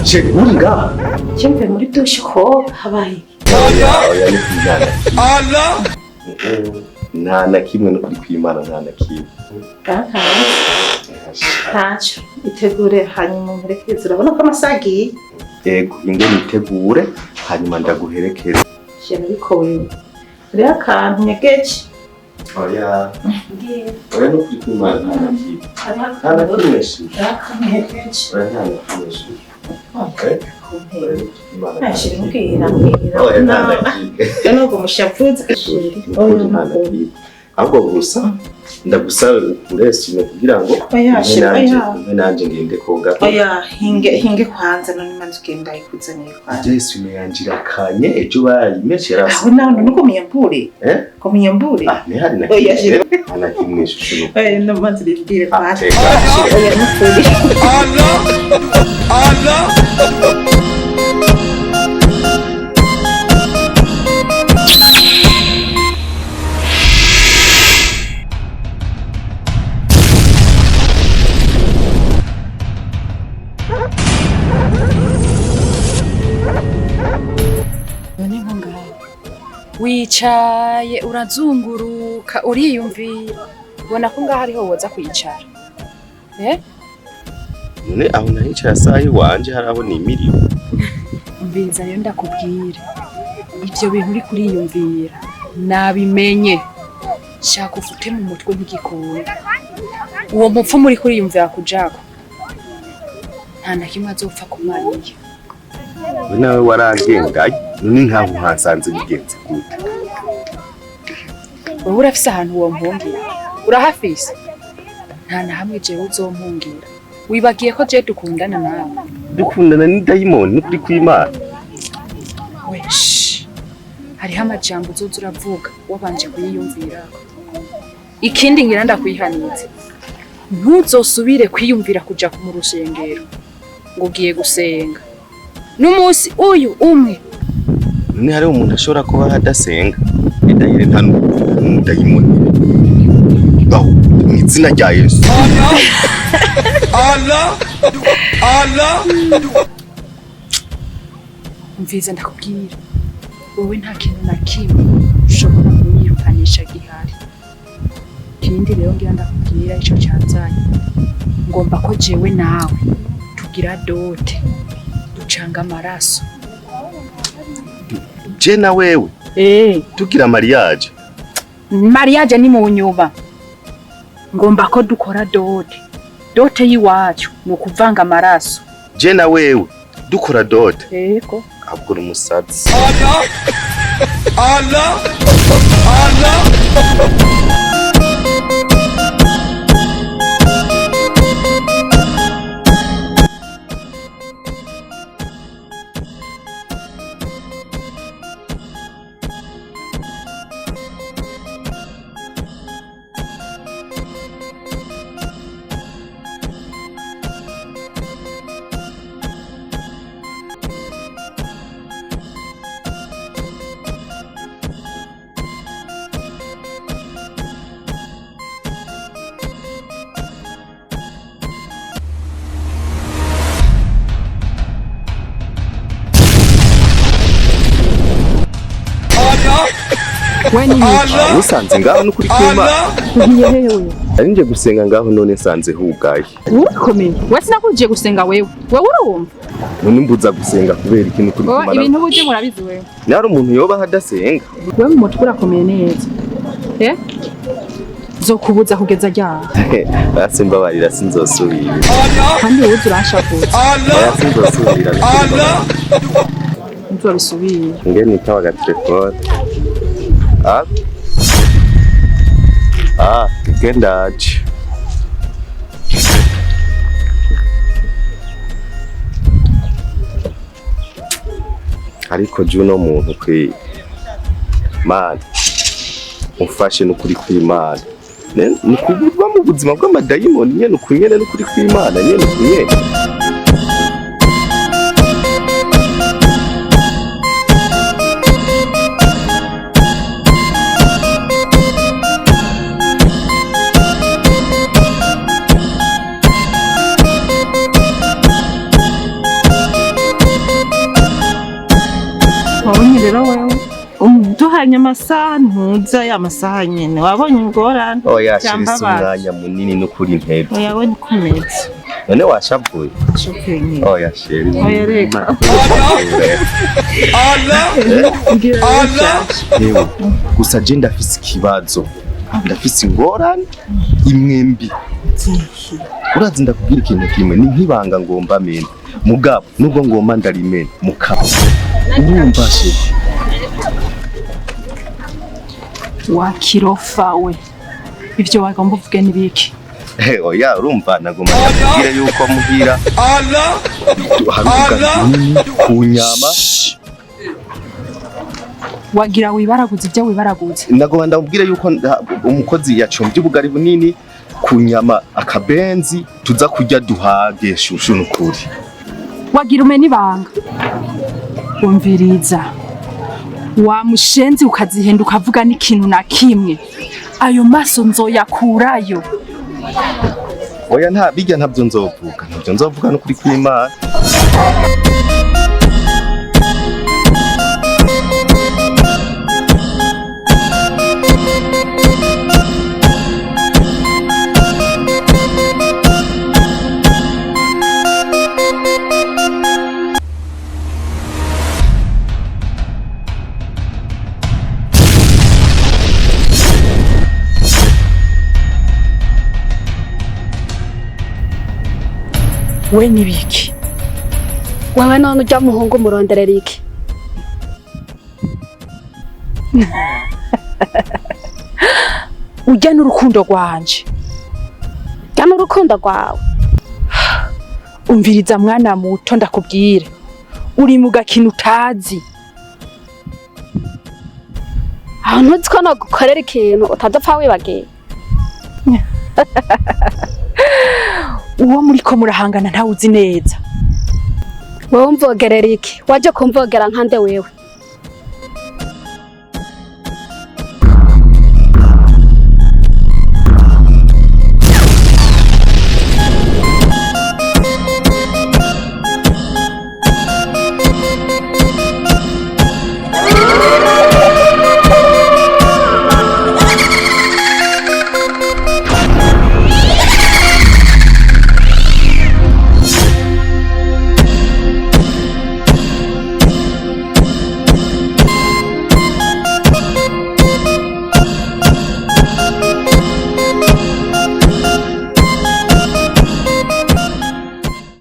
Chéri, uri ngaha? Cyumve muri douche ko habaye. Oya, oya, ni kw'Imana. Nta na kimwe, no kuri kw'Imana, nta na kimwe. Ntacyo, itegure hanyuma umperekeze. Urabona ko amasaha agiye. Yego, inge nitegure hanyuma ndaguherekeze. Shyira, ariko wewe hariho akantu nyegeje. Oya, oya, no kuri kw'Imana, nta na kimwe. Hariho Nta na akantu. kimwe, chéri. Hariho akantu nyegeje. Oya, nta na kimwe, chéri. Eh? Oya, no kuri kw'Imana, nta na Shira, kimwe. mbwira, mbwira. Oya, nta na kimwe. Nubwo mushavuze, chéri. Nukuri nta na kimwe, ahubwo gusa ndagusabe ukure essuie-main kugira ngo Oya, umpe chéri, nanje oya. umpe nanje ngende koga. Oya, hinge hinge kwanza, none manzi ugenda ikuzaniye kwanza. Ijya essuie-main yanje irakanye, ejo barayimeshe yarasa. Aho nawe none ngo muyambure? Eh? Ngo muyambure? Ah, ntihari na Oya, kimwe. Chéri. Nta na kimwe, chouchou. Oya, no manzi ribwire Ah, kwanza. teka. Chéri, oya, nukuri. Allah! Allah! None nko ngaho wicaye urazunguruka, uriyumvira, ubona ko ngaho ariho woza kwicara, eh? None aho nahicaye asaha iwanje hari aho nimiriwe? Umviriza rero ndakubwira, ivyo bintu uri kuriyumvira nabimenye. Shaka ufute mu mutwe, ntigikunda. Uwo mupfumu uri kuriyumvira kujako nta na kimwe azopfa kumariye. We nawe warangengaye, none nkaho uhasanze bigenze gute? Wowe urafise ahantu wompungira? Urahafise? Nta na hamwe jewe uzompungira. Wibagiye ko je dukundana nawe? Dukundana ni dayimoni, n'ukuri kw'Imana. We shh. Hariho amajambo uzoza uravuga wabanje kuyiyumvirako. Ikindi ngira ndakwihanitse, ntuzosubire kwiyumvira kuja mu rusengero ngo ugiye gusenga n'umunsi uyu umwe. None hariho umuntu ashobora kuba adasenga? Edayire, nta n'umudayimoni baho mu izina rya Yesu. Allah! Allah! Umviriza ndakubwira, wowe nta kintu na kimwe ushobora kunyirukanisha gihari. Ikindi rero ngira ndakubwira, ico canzanye, ngomba ko jewe nawe tugira dot, ducanga amaraso. Je na wewe? Eh. Tugira mariage? Mariage ni mu nyuma. Ngomba ko dukora dot. Dot y'iwacu ni ukuvanga amaraso. Je na wewe dukora dot? Yego. Ahubwo uri umusazi. Allah! Allah! Allah! We ni Allah! Usanze ngaho, n'ukuri kw'Imana. Allah! Yewe. Ari nje gusenga ngaho, none nsanze hugaye. Urakomeye we, sinakujije gusenga wewe. Wewe urumva? None mbuza gusenga kubera iki, n'ukuri Oh, kw'Imana? Ibintu buje murabizi wewe. Ni hari umuntu yoba adasenga? Wewe mu mutwe urakomeye neza, eh? Zokubuza kugeza ryari? Basi mbabarira, sinzosubira. Allah! Kandi wowe uranshavuza. Allah! Oya, sinzosubira. Allah! Nzobisubira. Nge nitaba agatelefone. Ah, ah, nge ndaje. Ariko je uno muntu kwe Mana umfashe, n'ukuri kw'Imana. Ni kuba mu buzima bw'amadayimoni nyene uku nyene, n'ukuri kw'Imana, nyene uku nyene. Rero wewe duhanye amasaha, ntuza ya masaha nyene, wabonye ingorane. Oya chéri, si Byambabaje. umwanya munini n'ukuri ntebye. Oya, we nikomeze. None washavuye? Shoferi nyene. Oya chéri. Oya, reka. Allah! Mbwira rero. Allah! Yewe, gusa je ndafise ikibazo, ndafise ingorane imwe mbi. Urazi, ndakubwira ikintu kimwe, ni nk'ibanga ngomba mene, mugabo nubwo ngomba ndarimena mukabo, urumva chéri? Wa kirofa we, ivyo wagomba uvuge n'ibiki? Oya, urumva nagomba ndakubwire yuko muhira Allah! hari ubugari bunini ku nyama. Wagira wibaraguze ibyo wibaraguze. Nagomba ndamubwire yuko umukozi yacombye ubugari bunini ku nyama, akabenzi, tuza kurya duhage, chouchou, nukuri. Wagira umena ibanga. Umviriza wa mushenzi, ukazihenda ukavuga n'ikintu na kimwe, ayo maso nzoyakurayo. Oya, nta bijya, ntabyo nzovuga, ntabyo nzovuga n'ukuri kw'Imana. We nibiki? Wewe none ujya muhungu muronderera iki? Ujya n'urukundo rwanje. Jya n'urukundo rwawe. Umviriza mwana muto, ndakubwira, uri mu gakino utazi. Aho ntuzi ko nogukorera ikintu utazopfa wibagiye? Uwo muriko murahangana ntawuzi neza. Wewe umvogerera iki? Waje kumvogera nkande wewe?